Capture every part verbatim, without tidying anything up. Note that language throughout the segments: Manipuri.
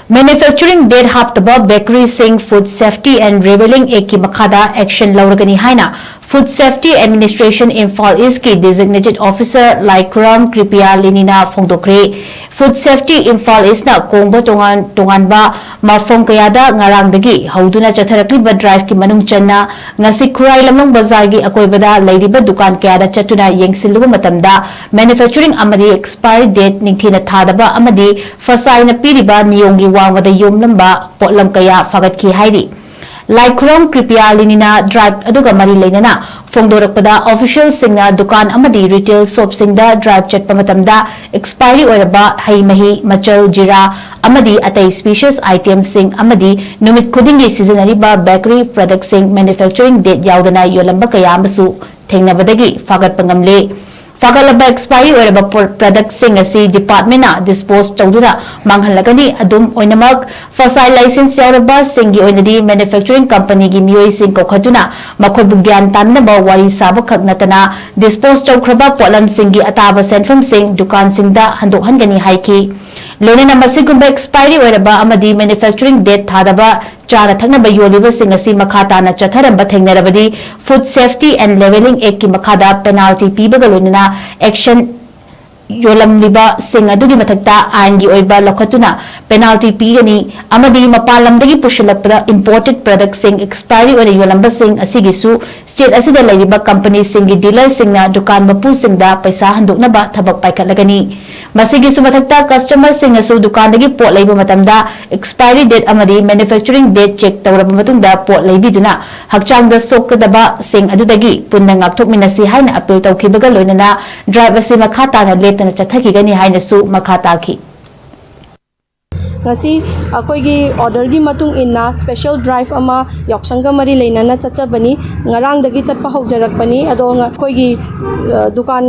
Manufacturing date ꯍꯥꯞꯇꯕ ꯕꯦꯀꯔꯤꯁꯤꯡ Food Safety and Labelling Actꯀꯤ ꯃꯈꯥꯗ action ꯂꯧꯔꯒꯅꯤ ꯍꯥꯏꯅ Food Safety Administration Imphal Eastꯀꯤ Designated Officer ꯂꯥꯏꯈꯨꯔꯝ ꯀ꯭ꯔꯤꯄꯤꯌꯥ ꯂꯤꯅꯤꯅ ꯐꯣꯡꯗꯣꯛꯈ꯭ꯔꯦ꯫ Food Safety Imphal Eastꯅ ꯀꯣꯡꯕ ꯇꯣꯉꯥꯟ ꯇꯣꯉꯥꯟꯕ ꯃꯐꯝ ꯀꯌꯥꯗ ꯉꯔꯥꯡꯗꯒꯤ ꯍꯧꯗꯨꯅ ꯆꯠꯊꯔꯛꯂꯤꯕ driveꯀꯤ ꯃꯅꯨꯡ ꯆꯟꯅ ꯉꯁꯤ ꯈꯨꯔꯥꯏ ꯂꯝꯂꯣꯡ ꯕꯖꯥꯔꯒꯤ ꯑꯀꯣꯏꯕꯗ ꯂꯩꯔꯤꯕ ꯗꯨꯀꯥꯟ ꯀꯌꯥꯗ ꯆꯠꯇꯨꯅ ꯌꯦꯡꯁꯤꯜꯂꯨꯕ ꯃꯇꯝꯗ manufacturing ꯑꯃꯗꯤ expiry date ꯅꯤꯡꯊꯤꯅ ꯊꯥꯗꯕ ꯑꯃꯗꯤ ꯐꯁꯥꯏꯅ ꯄꯤꯔꯤꯕ ꯅꯤꯌꯣꯝꯒꯤ ꯋꯥꯡꯃꯗ ꯌꯣꯝꯂꯝꯕ ꯄꯣꯠꯂꯝ ꯀꯌꯥ ꯐꯥꯒꯠꯈꯤ ꯍꯥꯏꯔꯤ꯫ ꯂꯥꯏꯈꯨꯔꯝ ꯀ꯭ꯔꯤꯄꯤꯌꯥ ꯂꯤꯅꯤꯅ drive ꯑꯗꯨꯒ ꯃꯔꯤ ꯂꯩꯅꯅ ꯐꯣꯡꯗꯣꯔꯛꯄꯗ, officialꯁꯤꯡꯅ ꯗꯨꯀꯥꯟ ꯑꯃꯗꯤ retail shopꯁꯤꯡꯗ drive ꯆꯠꯄ ꯃꯇꯝꯗ expiry ꯑꯣꯏꯔꯕ ꯍꯩ ꯃꯍꯤ, ꯃꯆꯜ, ꯖꯤꯔꯥ ꯑꯃꯗꯤ ꯑꯇꯩ specious itemꯁꯤꯡ ꯑꯃꯗꯤ ꯅꯨꯃꯤꯠ ꯈꯨꯗꯤꯡꯒꯤ ꯁꯤꯖꯤꯟꯅꯔꯤꯕ bakery productꯁꯤꯡ manufacturing date ꯌꯥꯎꯗꯅ ꯌꯣꯜꯂꯝꯕ ꯀꯌꯥ ꯑꯃꯁꯨ ꯊꯦꯡꯅꯕꯗꯒꯤ ꯐꯥꯒꯠꯄ ꯉꯝꯂꯦ꯫ ꯐꯥꯒꯠꯂꯕ expiry ꯑꯣꯏꯔꯕ ꯄꯣ-, productꯁꯤꯡ ꯑꯁꯤ departmentꯅ dispose ꯇꯧꯗꯨꯅ ꯃꯥꯡꯍꯜꯂꯒꯅꯤ꯫ ꯑꯗꯨꯝ ꯑꯣꯏꯅꯃꯛ, ꯐꯁꯥꯏ license ꯌꯥꯎꯔꯕꯁꯤꯡꯒꯤ ꯑꯣꯏꯅꯗꯤ manufacturing companyꯒꯤ ꯃꯤꯑꯣꯏꯁꯤꯡ ꯀꯧꯈꯠꯇꯨꯅ ꯃꯈꯣꯏꯕꯨ ꯒ꯭ꯌꯥꯟ ꯇꯥꯅꯅꯕ ꯋꯥꯔꯤ ꯁꯥꯕ ꯈꯛ ꯅꯠꯇꯅ, dispose ꯇꯧꯈ꯭ꯔꯕ ꯄꯣꯠꯂꯝꯁꯤꯡꯒꯤ ꯑꯇꯥꯕ ꯁꯦꯟꯐꯝꯁꯤꯡ ꯗꯨꯀꯥꯟꯁꯤꯡꯗ ꯍꯟꯗꯣꯛꯍꯟꯒꯅꯤ ꯍꯥꯏꯈꯤ꯫ ꯂꯣꯏꯅꯅ ꯃꯁꯤꯒꯨꯝꯕ expiry ꯑꯣꯏꯔꯕ ꯑꯃꯗꯤ manufacturing date ꯊꯥꯗꯕ ꯆꯥꯅ ꯊꯛꯅꯕ ꯌꯣꯜꯂꯤꯕꯁꯤꯡ ꯑꯁꯤ ꯃꯈꯥ ꯇꯥꯅ ꯆꯠꯊꯔꯝꯕ ꯊꯦꯡꯅꯔꯕꯗꯤ Food Safety and Labelling Actꯀꯤ ꯃꯈꯥꯗ penalty ꯄꯤꯕꯒ ꯂꯣꯏꯅꯅ action ꯌꯣꯜꯂꯝꯂꯤꯕꯁꯤꯡ ꯑꯗꯨꯒꯤ ꯃꯊꯛꯇ ꯑꯥꯏꯟꯒꯤ ꯑꯣꯏꯕ ꯂꯧꯈꯠꯇꯨꯅ penalty ꯄꯤꯒꯅꯤ ꯑꯃꯗꯤ ꯃꯄꯥꯟ ꯂꯝꯗꯒꯤ ꯄꯨꯁꯤꯜꯂꯛꯄꯗ imported productꯁꯤꯡ expiry ꯑꯣꯏꯅ ꯌꯣꯜꯂꯝꯕꯁꯤꯡ ꯑꯁꯤꯒꯤꯁꯨ state ꯑꯁꯤꯗ ꯂꯩꯔꯤꯕ companyꯁꯤꯡꯒꯤ dealerꯁꯤꯡꯅ ꯗꯨꯀꯥꯟ ꯃꯄꯨꯁꯤꯡꯗ ꯄꯩꯁꯥ ꯍꯟꯗꯣꯛꯅꯕ ꯊꯕꯛ ꯄꯥꯏꯈꯠꯂꯒꯅꯤ꯫ ꯃꯁꯤꯒꯤꯁꯨ ꯃꯊꯛꯇ, customerꯁꯤꯡꯅꯁꯨ ꯗꯨꯀꯥꯟꯗꯒꯤ ꯄꯣꯠ ꯂꯩꯕ ꯃꯇꯝꯗ expiry date ꯑꯃꯗꯤ manufacturing date check ꯇꯧꯔꯕ ꯃꯇꯨꯡꯗ ꯄꯣꯠ ꯂꯩꯕꯤꯗꯨꯅ ꯍꯛꯆꯥꯡꯗ ꯁꯣꯛꯀꯗꯕꯁꯤꯡ ꯑꯗꯨꯗꯒꯤ ꯄꯨꯟꯅ ꯉꯥꯛꯊꯣꯛꯃꯤꯟꯅꯁꯤ ꯍꯥꯏꯅ appeal ꯇꯧꯈꯤꯕꯒ ꯂꯣꯏꯅꯅ drive ꯑꯁꯤ ꯃꯈꯥ ꯇꯥꯅ ꯂꯦꯞꯇꯅ ꯆꯠꯊꯈꯤꯒꯅꯤ ꯍꯥꯏꯅꯁꯨ ꯃꯈꯥ ꯇꯥꯈꯤ꯫ ꯉꯁꯤ ꯑꯩꯈꯣꯏꯒꯤ orderꯒꯤ ꯃꯇꯨꯡ ꯏꯟꯅ special drive ꯑꯃ ꯌꯥꯎꯁꯪꯒ ꯃꯔꯤ ꯂꯩꯅꯅ ꯆꯠꯆꯕꯅꯤ꯫ ꯉꯔꯥꯡꯗꯒꯤ ꯆꯠꯄ ꯍꯧꯖꯔꯛꯄꯅꯤ꯫ ꯑꯗꯣ ꯉ-, ꯑꯩꯈꯣꯏꯒꯤ, ꯑ, ꯗꯨꯀꯥꯟ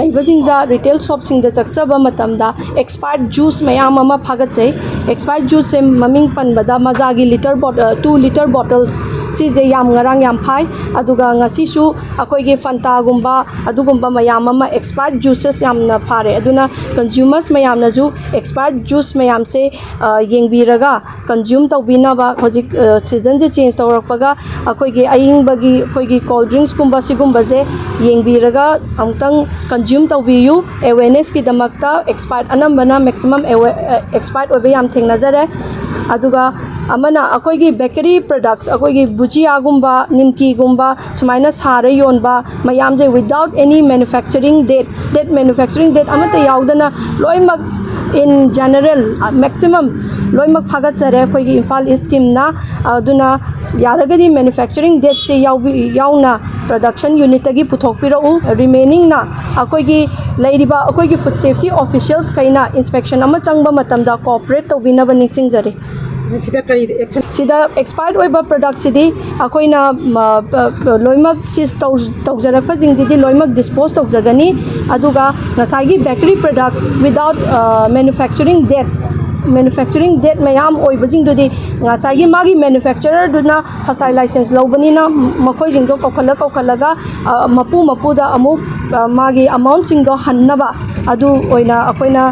ꯂꯩꯕꯁꯤꯡꯗ, retail shopꯁꯤꯡꯗ ꯆꯠꯆꯕ ꯃꯇꯝꯗ expired juice ꯃꯌꯥꯝ ꯑꯃ ꯐꯥꯒꯠꯆꯩ꯫ Expired juiceꯁꯦ ꯃꯃꯤꯡ ꯄꯟꯕꯗ ꯃꯖꯥꯒꯤ litre bot-, ꯑ, two litre bottles, ꯁꯤꯁꯦ ꯌꯥꯝ ꯉꯔꯥꯡ ꯌꯥꯝ ꯐꯥꯏ꯫ ꯑꯗꯨꯒ ꯉꯁꯤꯁꯨ ꯑꯩꯈꯣꯏꯒꯤ ꯐꯟꯇꯥꯒꯨꯝꯕ ꯑꯗꯨꯒꯨꯝꯕ ꯃꯌꯥꯝ ꯑꯃ, expired juices ꯌꯥꯝꯅ ꯐꯥꯔꯦ꯫ ꯑꯗꯨꯅ consumers ꯃꯌꯥꯝꯅꯁꯨ expired juice ꯃꯌꯥꯝꯁꯦ, ꯑ, ꯌꯦꯡꯕꯤꯔꯒ consume ꯇꯧꯕꯤꯅꯕ꯫ ꯍꯧꯖꯤꯛ, ꯑ, seasonꯁꯦ change ꯇꯧꯔꯛꯄꯒ ꯑꯩꯈꯣꯏꯒꯤ ꯑꯏꯪꯕꯒꯤ, ꯑꯩꯈꯣꯏꯒꯤ cold drinksꯀꯨꯝꯕ ꯁꯤꯒꯨꯝꯕꯁꯦ ꯌꯦꯡꯕꯤꯔꯒ ꯑꯃꯨꯛꯇꯪ consume ꯇꯧꯕꯤꯌꯨ꯫ Awarenessꯀꯤꯗꯃꯛꯇ expired, ꯑꯅꯝꯕꯅ maximum awa-, ꯑ, expired ꯑꯣꯏꯕ ꯌꯥꯝ ꯊꯦꯡꯅꯖꯔꯦ꯫ ꯑꯗꯨꯒ ꯑꯃꯅ ꯑꯩꯈꯣꯏꯒꯤ bakery products, ꯑꯩꯈꯣꯏꯒꯤ ꯕꯨꯖꯤꯌꯥꯒꯨꯝꯕ, ꯅꯤꯝꯀꯤꯒꯨꯝꯕ, ꯁꯨꯃꯥꯏꯅ ꯁꯥꯔ ꯌꯣꯟꯕ ꯃꯌꯥꯝꯁꯦ without any manufacturing date, date, manufacturing date ꯑꯃꯠꯇ ꯌꯥꯎꯗꯅ ꯂꯣꯏꯅꯃꯛ in general, maximum ꯂꯣꯏꯅꯃꯛ ꯐꯥꯒꯠꯆꯔꯦ ꯑꯩꯈꯣꯏꯒꯤ ꯏꯝꯐꯥꯜ ꯏꯁ ꯇꯤꯝꯅ꯫ ꯑꯗꯨꯅ ꯌꯥꯔꯒꯗꯤ manufacturing dateꯁꯦ ꯌꯥꯎꯕꯤ-, ꯌꯥꯎꯅ production unitꯇꯒꯤ ꯄꯨꯊꯣꯛꯄꯤꯔꯛꯎ꯫ Remainingꯅ ꯑꯩꯈꯣꯏꯒꯤ ꯂꯩꯔꯤꯕ ꯑꯩꯈꯣꯏꯒꯤ food safety officialsꯈꯩꯅ inspection ꯑꯃ ꯆꯪꯕ ꯃꯇꯝꯗ cooperate ꯇꯧꯕꯤꯅꯕ ꯅꯤꯡꯁꯤꯡꯖꯔꯤ꯫ ꯁꯤꯗ ꯀꯔꯤ action? ꯁꯤꯗ expired ꯑꯣꯏꯕ productꯁꯤꯗꯤ ꯑꯩꯈꯣꯏꯅ, ꯃ, ꯄ-, ꯄ-, ꯂꯣꯏꯅꯃꯛ seize ꯇꯧ-, ꯇꯧꯖꯔꯛꯄꯁꯤꯡꯁꯤꯗꯤ ꯂꯣꯏꯅꯃꯛ dispose ꯇꯧꯖꯒꯅꯤ꯫ ꯑꯗꯨꯒ ꯉꯁꯥꯏꯒꯤ bakery products without, ꯑ, manufacturing date, manufacturing date ꯃꯌꯥꯝ ꯑꯣꯏꯕꯁꯤꯡꯗꯨꯗꯤ ꯉꯁꯥꯏꯒꯤ ꯃꯥꯒꯤ manufacturerꯗꯨꯅ ꯐꯁꯥꯏ license ꯂꯧꯕꯅꯤꯅ ꯃꯈꯣꯏꯁꯤꯡꯗꯣ ꯀꯧꯈꯠꯂ ꯀꯧꯈꯠꯂꯒ, ꯑ, ꯃꯄꯨ ꯃꯄꯨꯗ ꯑꯃꯨꯛ, ꯑ, ꯃꯥꯒꯤ amountꯁꯤꯡꯗꯣ ꯍꯟꯅꯕ ꯑꯗꯨ ꯑꯣꯏꯅ ꯑꯩꯈꯣꯏꯅ,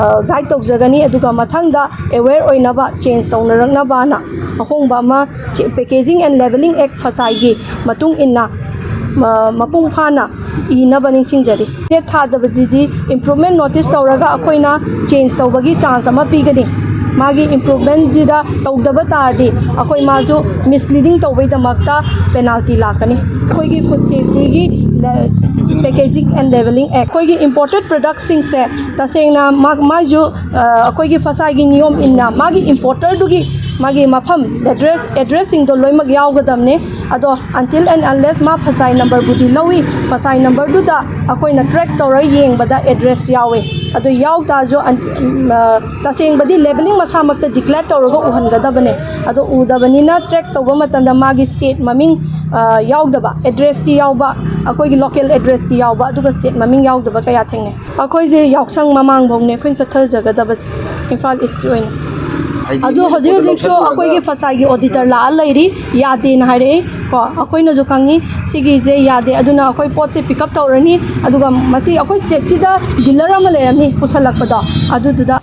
ꯑ, guide ꯇꯧꯖꯒꯅꯤ꯫ ꯑꯗꯨꯒ ꯃꯊꯪꯗ aware ꯑꯣꯏꯅꯕ, change ꯇꯧꯅꯔꯛꯅꯕꯅ ꯑꯍꯣꯡꯕ ꯑꯃ, ꯆꯦ-, Packaging and Labelling Act ꯐꯁꯥꯏꯒꯤ ꯃꯇꯨꯡ ꯏꯟꯅ, ꯃ-, ꯃꯄꯨꯡ ꯐꯥꯅ ꯏꯅꯕ ꯅꯤꯡꯁꯤꯡꯖꯔꯤ꯫ Date ꯊꯥꯗꯕꯁꯤꯗꯤ improvement notice ꯇꯧꯔꯒ ꯑꯩꯈꯣꯏꯅ change ꯇꯧꯕꯒꯤ chance ꯑꯃ ꯄꯤꯒꯅꯤ꯫ ꯃꯥꯒꯤ improvementꯁꯤꯗ ꯇꯧꯗꯕ ꯇꯥꯔꯗꯤ ꯑꯩꯈꯣꯏ ꯃꯥꯁꯨ misleading ꯇꯧꯕꯩꯗꯃꯛꯇ penalty ꯂꯥꯛꯀꯅꯤ꯫ ꯑꯩꯈꯣꯏꯒꯤ food safetyꯒꯤ, ꯑ, Packaging and Labelling Act, ꯑꯩꯈꯣꯏꯒꯤ imported productꯁꯤꯡꯁꯦ ꯇꯁꯦꯡꯅ ꯃꯥ-, ꯃꯥꯏꯁꯨ, ꯑ, ꯑꯩꯈꯣꯏꯒꯤ ꯐꯁꯥꯏꯒꯤ ꯅꯤꯌꯣꯝ ꯏꯟꯅ ꯃꯥꯒꯤ importerꯗꯨꯒꯤ ꯃꯥꯒꯤ ꯃꯐꯝ, address, addressꯁꯤꯡꯗꯣ ꯂꯣꯏꯅꯃꯛ ꯌꯥꯎꯒꯗꯕꯅꯦ꯫ ꯑꯗꯣ until and unless ꯃꯥ ꯐꯁꯥꯏ numberꯕꯨꯗꯤ ꯂꯧꯏ, ꯐꯁꯥꯏ numberꯗꯨꯗ ꯑꯩꯈꯣꯏꯅ track ꯇꯧꯔ ꯌꯦꯡꯕꯗ address ꯌꯥꯎꯋꯦ꯫ ꯑꯗꯨ ꯌꯥꯎ ꯇꯥꯔꯁꯨ ꯑꯟ-, ꯎꯝ, ꯑ, ꯇꯁꯦꯡꯕꯗꯤ labelling ꯃꯁꯥꯃꯛꯇ declare ꯇꯧꯔꯒ ꯎꯍꯟꯒꯗꯕꯅꯦ꯫ ꯑꯗꯣ ꯎꯗꯕꯅꯤꯅ track ꯇꯧꯕ ꯃꯇꯝꯗ ꯃꯥꯒꯤ state ꯃꯃꯤꯡ, ꯑ, ꯌꯥꯎꯗꯕ, addressꯇꯤ ꯌꯥꯎꯕ, ꯑꯩꯈꯣꯏꯒꯤ local addressꯇꯤ ꯌꯥꯎꯕ, ꯑꯗꯨꯒ state ꯃꯃꯤꯡ ꯌꯥꯎꯗꯕ ꯀꯌꯥ ꯊꯦꯡꯅꯩ꯫ ꯑꯩꯈꯣꯏꯁꯦ ꯌꯥꯎꯁꯪ ꯃꯃꯥꯡꯐꯧꯅꯦ ꯑꯩꯈꯣꯏꯅ ꯆꯠꯊꯖꯒꯗꯕꯁꯦ ꯏꯝꯐꯥꯜ ꯏꯁꯀꯤ ꯑꯣꯏꯅ꯫ ꯑꯗꯨ ꯍꯧꯖꯤꯛ ꯍꯧꯖꯤꯛꯁꯨ ꯑꯩꯈꯣꯏꯒꯤ ꯐꯁꯥꯏꯒꯤ ꯑꯣꯗꯤꯇꯔ ꯂꯥꯛꯑ ꯂꯩꯔꯤ, ꯌꯥꯗꯦꯅ ꯍꯥꯏꯔꯛꯏ꯫ ꯀꯣ, ꯑꯩꯈꯣꯏꯅꯁꯨ ꯈꯪꯉꯤ ꯁꯤꯒꯤꯁꯦ ꯌꯥꯗꯦ, ꯑꯗꯨꯅ ꯑꯩꯈꯣꯏ ꯄꯣꯠꯁꯦ ꯄꯤꯛ ꯑꯞ ꯇꯧꯔꯅꯤ, ꯑꯗꯨꯒ ꯃꯁꯤ ꯑꯩꯈꯣꯏ ꯁ꯭ꯇꯦꯠꯁꯤꯗ ꯗꯤꯂꯔ ꯑꯃ ꯂꯩꯔꯝꯅꯤ ꯄꯨꯁꯜꯂꯛꯄꯗꯣ, ꯑꯗꯨꯗꯨꯗ